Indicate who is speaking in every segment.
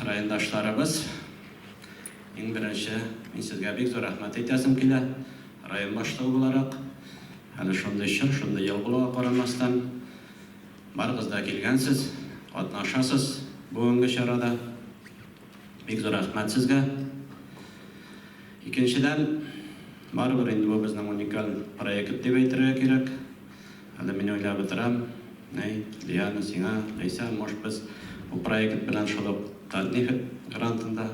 Speaker 1: Райондашларыбыз, иң беренче мин сезгә бик зур рәхмәт әйтәсем килә, район башлыгы буларак. Әле шундый чор, шундый ел булуга карамастан, барыгыз да килгәнсез, катнашасыз бүгенге чарада. Бик зур рәхмәт сезгә. Икенчедән, барыбер инде бу безнең уникаль проект дип әйтергә кирәк. Әле мин уйлап утырам, әй, Лиана, сиңа, Ләйсән, может без бу проект белән шул ук Татнефть грантында,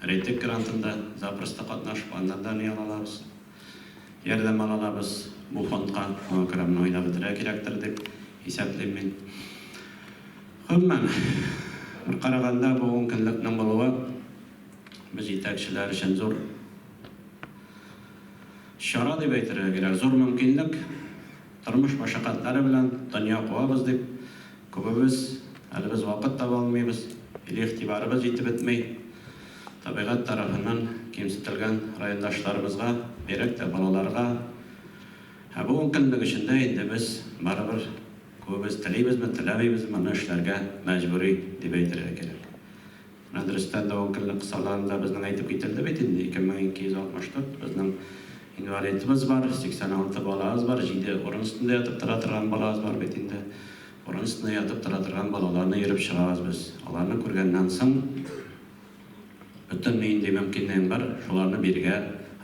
Speaker 1: Рейтек грантында запросто катнашып, аннан да ни ала алабыз, ярдәм ала алабыз бу фондка. Шуңа күрә моны уйлап бетерергә кирәктер дип исәплим мин. Гомумән, бер караганда, бу ункөнлекнең булуы без җитәкчеләр өчен зур Чара дип әйтергә кирәк, зур мөмкинлек. Тормыш мәшәкатьләре белән дөнья куабыз дип, күбебез әле без вакыт таба алмыйбыз, или игътибарыбыз җитеп бетми. Табигать тарафыннан кимсетелгән райондашларыбызга, бигрәк тә балаларга. Ә бу ункөнлек эчендә инде без барыбер, күбебез телибезме, теләмибезме, моны эшләргә мәҗбүри дип әйтергә кирәк. Менә дөрестән дә ункөнлек кысаларында безнең әйтеп кителде бит инде, 2264 безнең инвалидыбыз бар, 86 балабыз бар, җиде урын өстендә ятып тора торган балабыз бар бит инде. Урын өстендә ятып тора торган балаларны йөреп чыгабыз без. Аларны күргәннән соң, бөтен нинди мөмкинлегең бар, шуларны бирергә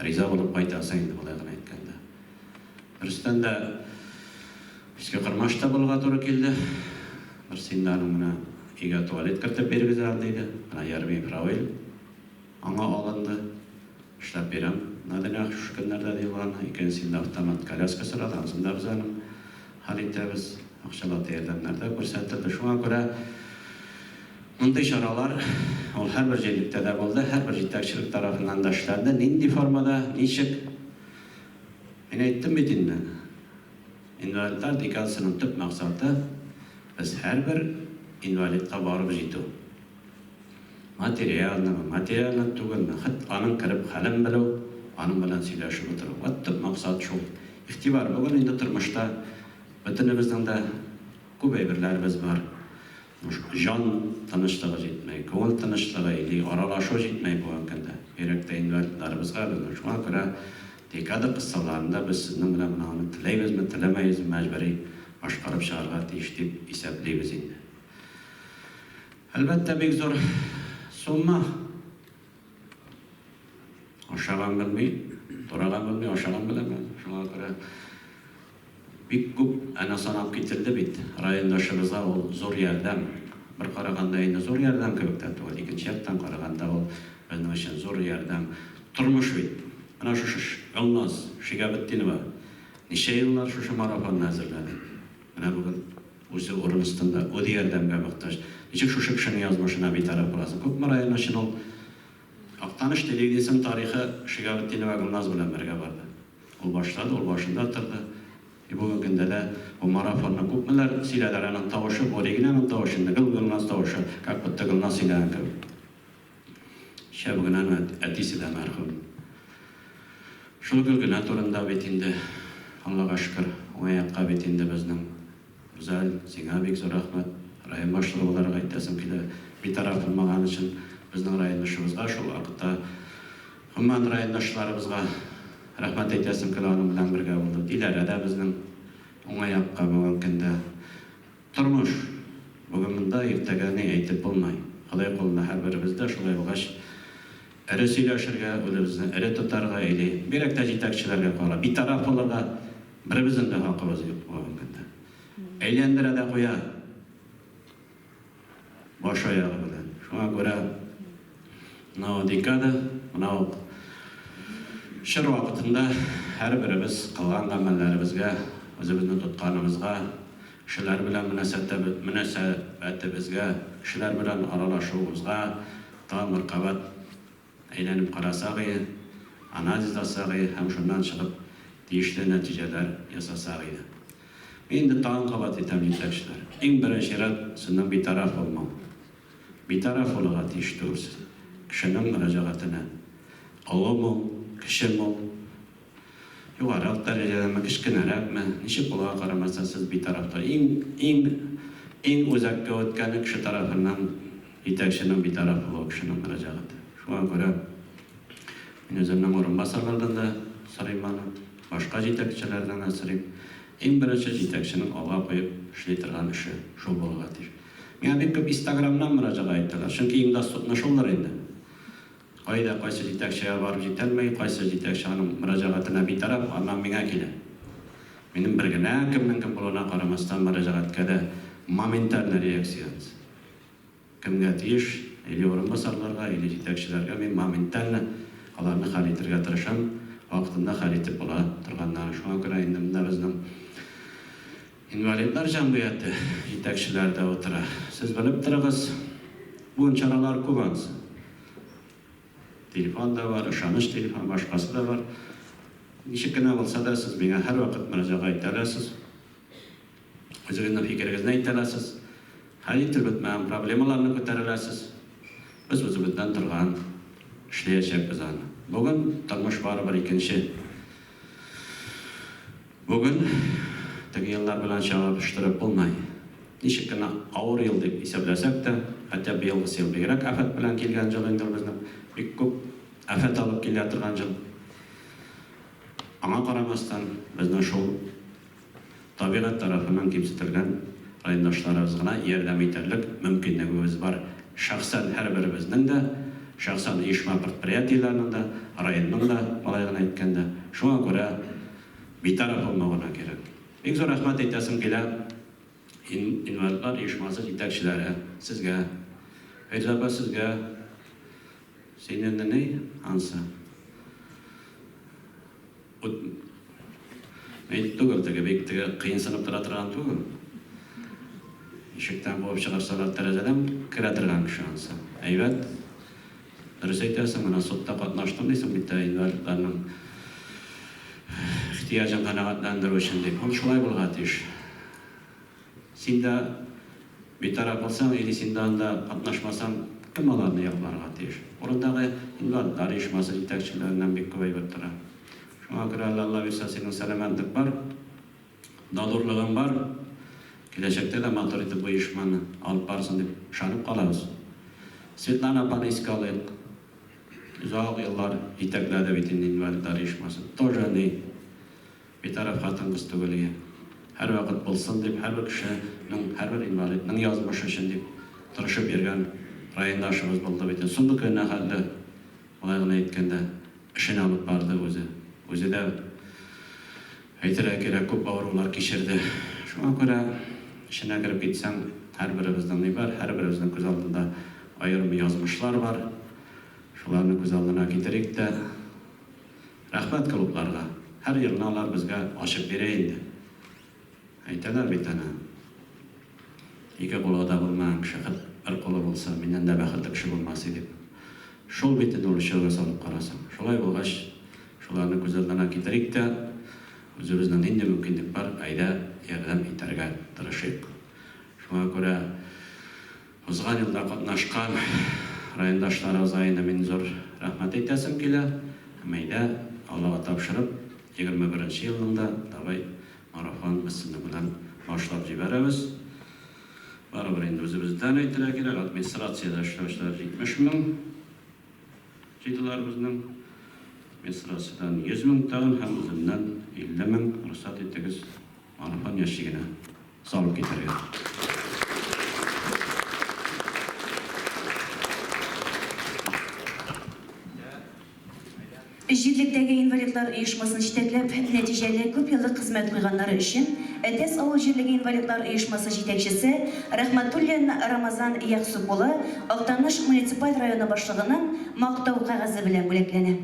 Speaker 1: риза булып кайтасың инде, болай гына әйткәндә. Дөрестән дә, Иске Кормашта булырга туры килде. Берсе инде аның менә өйгә туалет кертеп бирегез әле, диде. Менә Ярмиев Равил аңа алынды. Эшләп бирәм на днях, шушы көннәрдә, ди ул аны. Икенчесе инде автомат коляска сорады, анысын да без аның хәл итәбез. Акчалата ярдәмнәр дә күрсәтелде. Шуңа күрә мондый чаралар ул һәрбер җирлектә дә булды, һәрбер җитәкчелек тарафыннан да эшләнде. Нинди формада, ничек? Мин әйттем бит инде, инвалидлар декадасының төп максаты, без һәрбер инвалидка барып җитү. Материальнымы, материально түгелме, хет аның кереп хәлен белү, аның белән сөйләшеп утыру. Вот төп максат шул. Игътибар, бүген инде тормышта бөтенебезнең дә күп әйберләребез бар. Җан тынычлыгы җитми, күңел тынычлыгы или аралашу җитми бүгенге көндә. Бигрәк тә инвалидларыбызга безнең. Шуңа күрә декада кысаларында без сезнең белән менә аны теләйбезме, теләмәйбезме, мәҗбүри башкарып чыгарга тиеш дип исәплибез инде. Әлбәттә, бик зур сумма. Ашаган белми, тураган белми, ашаган беләме? Шуңа күрә Бик күп әнә санап кителде бит, райондашыбызга ул зур ярдәм. Бер караганда инде зур ярдәм кебек тә түгел, икенче яктан караганда ул безнең өчен зур ярдәм. Тормыш бит. Менә шушы Гөлназ Шигабетдинова ничә еллар шушы марафонны әзерләде. Менә бүген үзе урын өстендә, үзе ярдәмгә мохтаҗ. Ничек шушы кешенең язмышына битараф буласың? Күпме район өчен ул Актаныш телевидениесенең тарихы Шигабетдинова Гөлназ белән бергә барды. Ул башлады, ул башында торды. И бүгенге көндә дә бу марафонны күпмеләр сөйләделәр, аның тавышы, бу Регинаның тавышы инде, гел Гөлназ тавышы, как будто Гөлназ сөйләгән кебек. Шәп генә аның әтисе дә мәрхүм. Шул Гөлгенә турында бит инде, Аллага шөкер, уңай якка бит инде безнең. Гүзәл, сиңа бик зур рәхмәт. Район башлыгы буларак әйтәсем килә, битараф булмаган өчен безнең райондашыбызга шул вакытта. Гомумән, райондашларыбызга рәхмәт әйтәсем килә, аның белән бергә булдык. Диләрә дә безнең уңай якка бүгенге көндә. Тормыш! Бүген монда, иртәгә ни, әйтеп булмый. Ходай кулында һәрберебез дә, шулай булгач, эре сөйләшергә, үзебезне эре тотарга или, бигрәк тә җитәкчеләргә кала, битараф булырга беребезнең дә хакыбыз юк бүгенге көндә. Әйләндерә дә куя. Баш-аягы белән. Шуңа күрә мынау декада, мынау чор вакытында һәрберебез кылган гамәлләребезгә, үзебезне тотканыбызга, кешеләр белән мөнәсәбәтебезгә, кешеләр белән аралашуыбызга тагын бер кабат әйләнеп карасак ие, анализласак ие һәм шуннан чыгып тиешле нәтиҗәләр ясасак иде. Мин инде тагын кабат әйтәм, җитәкчеләр, иң беренче чират сезнең битараф булмау. Битараф булырга тиеш түгелсез. Кешенең мөрәҗәгатенә. Олымы ул, кечеме ул, югарырак дәрәҗәдәме, кечкенәрәкме, ничек булуга карамастан, сез битараф түгел. Иң, иң, иң үзәккә үткәне кеше тарафыннан. җитәкченең битараф булуы кешенең мөрәҗәгате. Шуңа күрә мин үземнең урынбасарлардан да сорыйм аны, башка җитәкчеләрдән дә сорыйм. Иң беренче җитәкченең алга куеп эшли торган эше шул булырга тиеш. Миңа бик күп Инстаграмнан мөрәҗәгать итәләр, чөнки иң доступны шулдыр инде. Кайда, кайсы җитәкчегә барып җитәлми, кайсы җитәкче аның мөрәҗәгатенә битараф, аннан миңа килә. Минем бер генә кемнең кем булуына карамастан мөрәҗәгатькә дә моментально реакциябез. Кемгә тиеш, или урынбасарларга, или җитәкчеләргә мин моментально аларны хәл итергә тырышам, вакытында хәл итеп була торганнарын. Шуңа күрә инде монда безнең инвалидлар җәмгыяте җитәкчеләре дә утыра. Сез белеп торыгыз, бүген чаралар күп ансы. Телефон да бар, ышаныч телефон, башкасы да бар. Ничек кенә булса да, сез миңа һәрвакыт мөрәҗәгать итә аласыз. Үзегезнең фикерегезне әйтә аласыз. Хәл ителеп бетмәгән проблемаларны күтәрә аласыз. Без үзебездән торган эшләячәкбез аны. Бүген тормыш барыбер икенче. Бүген теге еллар белән чагыштырып булмый. Ничек кенә авыр ел дип исәпләсәк тә, хотя быелгысы ел бигрәк афәт белән килгән җыл инде ул безнең, бик күп афәт алып килә торган җыл. Аңа карамастан, безнең шул табигать тарафыннан кимсетелгән райондашларыбызгына ярдәм итәрлек мөмкинлегебез бар. Шәхсән һәрберебезнең дә, шәхсән оешма-предприятиеләрнең дә, районның да, алай гына әйткәндә. Шуңа күрә битараф булмау гына кирәк. Бик зур рәхмәт әйтәсем килә инвалидлар оешмасы җитәкчеләре, сезгә, Фәйрүзә апа, сезгә, син инде ни, ансы, ут, ни түгел теге, бик теге кыенсынып тора торган түгел. Ишектән куып чыгарсалар, тәрәзәдән керә торган кеше ансы. Әйбәт. Дөрес әйтәсең, менә судта катнаштым дисең бит тә инвалидларның ихтыяҗын канәгатьләндерү өчен дип. Ул шулай булырга тиеш. Син дә битараф булсаң или син дә анда катнашмасаң, кем аларны якларга тиеш? Урындагы инвалидлар оешмасы җитәкчеләреннән бик күп әйбер тора. Шуңа күрә әле Алла бирсә синең сәламәтлек бар. Дадурлыгың бар, киләчәктә дә матур итеп бу оешманы алып барырсың дип ышанып калабыз. Светлана апаны искә алыйк. Озак еллар җитәкләде бит инде инвалидлар оешмасын. Тоже ни, битараф хатын-кыз түгел ие. Һәрвакыт булсын дип, һәрбер кешенең, һәрбер инвалидның язмышы өчен дип тырышып йөргән райондашыбыз булды бит инде. Соңгы көненә хәтле Болай гына әйткәндә, эшен алып барды үзе. Үзе дә, әйтергә кирәк, күп авырулар кичерде. Шуңа күрә, эченә кереп китсәң, һәрберебезнең ни бар, һәрберебезнең күз алдында аерым язмышлар бар. Шуларны күз алдына китерик тә, рәхмәт клубларга. Һәр елны алар безгә ачып бирә инде. Әйтәләр бит әнә, ике кулы да булмаган кеше хет бер кулы булса, миннән дә бәхетле кеше булмас иде дип. Шул бит инде үлчәүгә салып карасаң. Шулай булгач, шуларны күз алдына китерик тә, үзебезнең нинди мөмкинлек бар, әйдә, ярдәм итәргә тырышыйк. Шуңа күрә узган елда катнашкан райондашларыбызга инде мин зур рәхмәт әйтәсем килә. Һәм әйдә, Аллага тапшырып, 21 нче елның да давай Марафон без сезнең белән башлап җибәрәбез. Барыбер инде үзебездән әйтергә кирәк, администрациядә эшләүчеләр 70 мең җыйдылар безнең. Администрациядән 100 мең тагын һәм үземнән 50 мең, рөхсәт итегез, марафон ящигына салып китәргә.
Speaker 2: Җирлектәге инвалидлар оешмасын җитәкләп, нәтиҗәле күпьеллык хезмәт куйганнары өчен Әтәс авыл җирлеге инвалидлар оешмасы җитәкчесе Рәхмәтуллин Рамазан Ягъсуп улы Актаныш муниципаль районы башлыгының Мактау кәгазе белән бүләкләнә.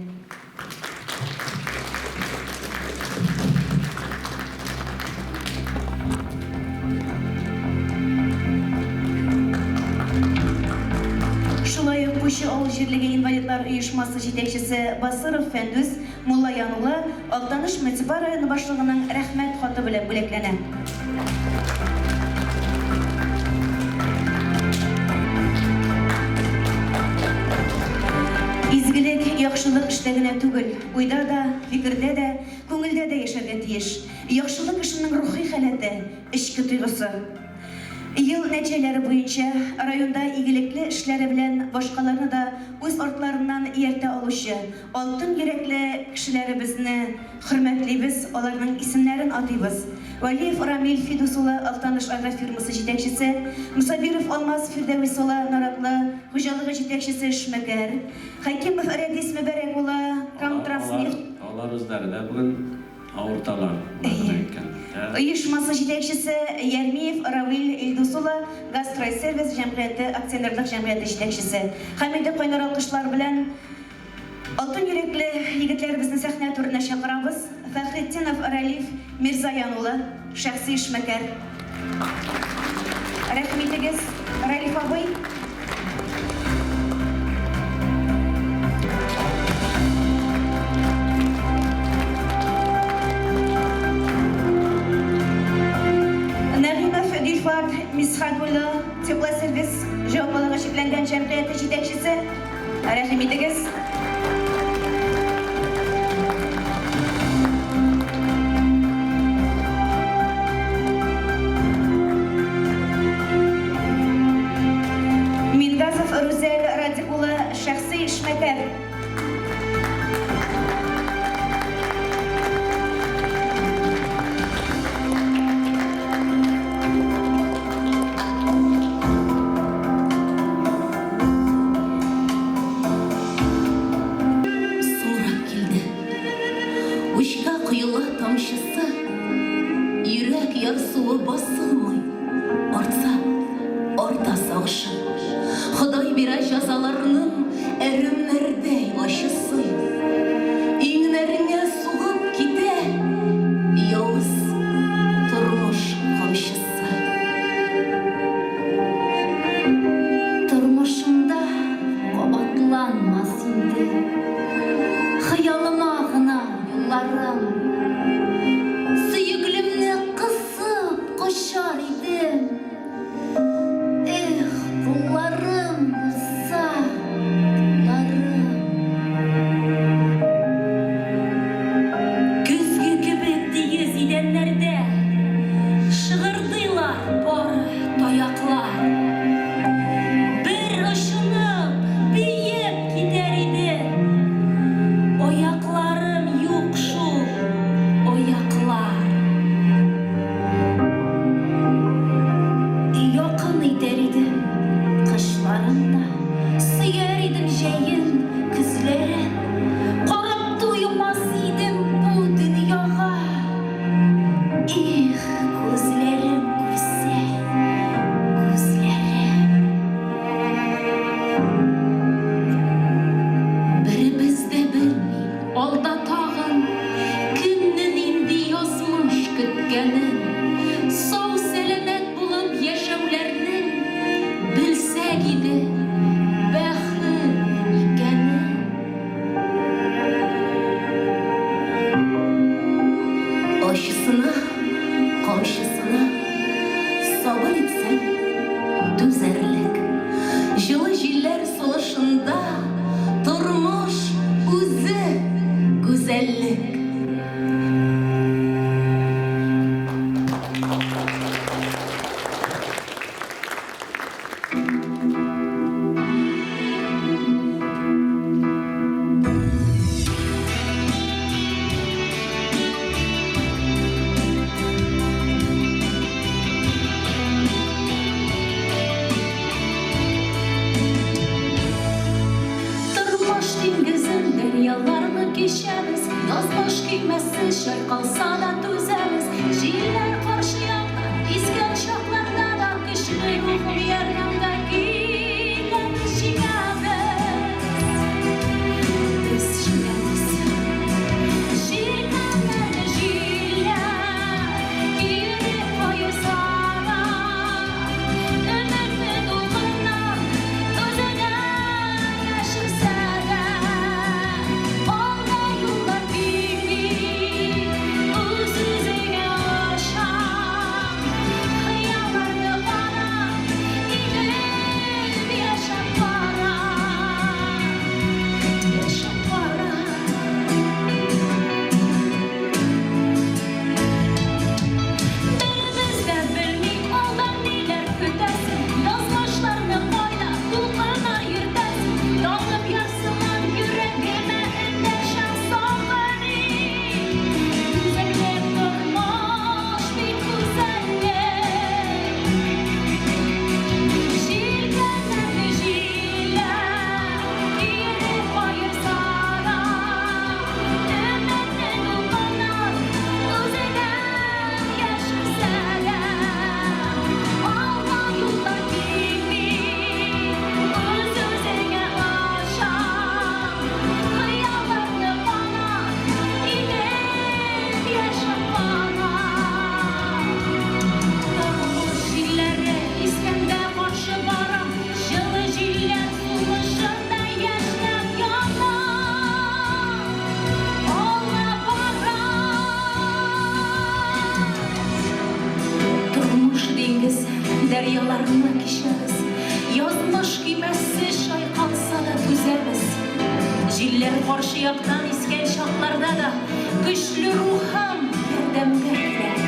Speaker 2: Шулай ук Пучы авыл җирлеге инвалидлар оешмасы җитәкчесе Басыров Фәндүс Муллаян улы Актаныш муниципаль районы башлыгының Рәхмәт хаты белән бүләкләнә. Изгелек, яхшылык эштә генә түгел, уйда да, фикердә дә, күңелдә дә яшәргә тиеш. Яхшылык кешенең рухи халәте, эчке тойгысы. Ел нәтиҗәләре буенча районда игелекле эшләре белән башкаларны да үз артларыннан ияртә алучы алтын йөрәкле кешеләребезне хөрмәтлибез, аларның исемнәрен атыйбыз. Вәлиев Рамил Фидус улы, Актаныш агрофирмасы җитәкчесе, Мосабиров Алмаз Фирдәвис улы, Наратлы хуҗалыгы җитәкчесе, эшмәкәр, Хәкимов Рәдис Мөбәрәк улы, Камтранснефть.
Speaker 1: Алар үзләре дә бүген Авырталар, болай әйткәндә.
Speaker 2: Оешмасы җитәкчесе Ярмиев Равил Илдус улы, Газстройсервис җәмгыяте акционерлык җәмгыяте җитәкчесе. Һәм инде кайнар алкышлар белән алтын йөрәкле егетләребезне сәхнә түренә чакырабыз. Фәхретдинов Ралиф Мирзаян улы, шәхси эшмәкәр. Рәхим итегез, Ралиф абый. Нәгыймов Дилфат Мисхәт улы, Теплосервис җаваплылыгы чикләнгән җәмгыяте җитәкчесе. Рәхим итегез. Мингазов Рүзәл Радик улы, шәхси эшмәкәр.
Speaker 3: Сорап килде. Учка коела тамчысы, Йөрәк ярсуы басылмый, Артса, арта сагышы. Ходай бирә җәзаларның Әремнәрдәй ачысын. Иңнәреңә сугып китә Явыз тормыш камчысы. Тормышымда кабатланмас инде Хыялыма гына юлларым. Сөеклемне кысып кочар идем. Эх, кулларым булса, кулларым. Көзге кебек тигез идәннәрдә Шыгырдыйлар бары таяклар. Бер очынып, биеп китәр идем. Аякларым юк шул, аяклар. Якын итәр идем кышларын да, Сөяр идем җәен, көзләрен. Карап туймас идем бу дөньяга. Их, күзләрем күрсә, күзләрем. Беребез дә белми, алда тагын кемне нинди язмыш көткәнен. Сау-сәламәт булып яшәүләрнең, белсәк иде, бәхет икәнен. Ачысына, камчысына сабыр итсәң, түзәрлек. Җылы җилләр сулышында тормыш үзе гүзәллек. Тормыш диңгезен, дәрьяларны кичәбез, Язмыш көймәсе чайкалса да түзәбез. Җилләр каршы яктан искән чакларда да Көчле рухың ярдәмгә килә, җиңәбез. Без җиңәбез. Җилкәннәрне җилләр кире каерса да, Өметле дулкыннар үзенә яшерсә дә, Алда юллар бик-бик, үз-үзеңә ышан. Дулкыннарны кичәбез. Язмыш көймәсе чайкалса да түзәбез. Җилләр каршы яктан искән чакларда да Көчле рухым ярдәмгә килә.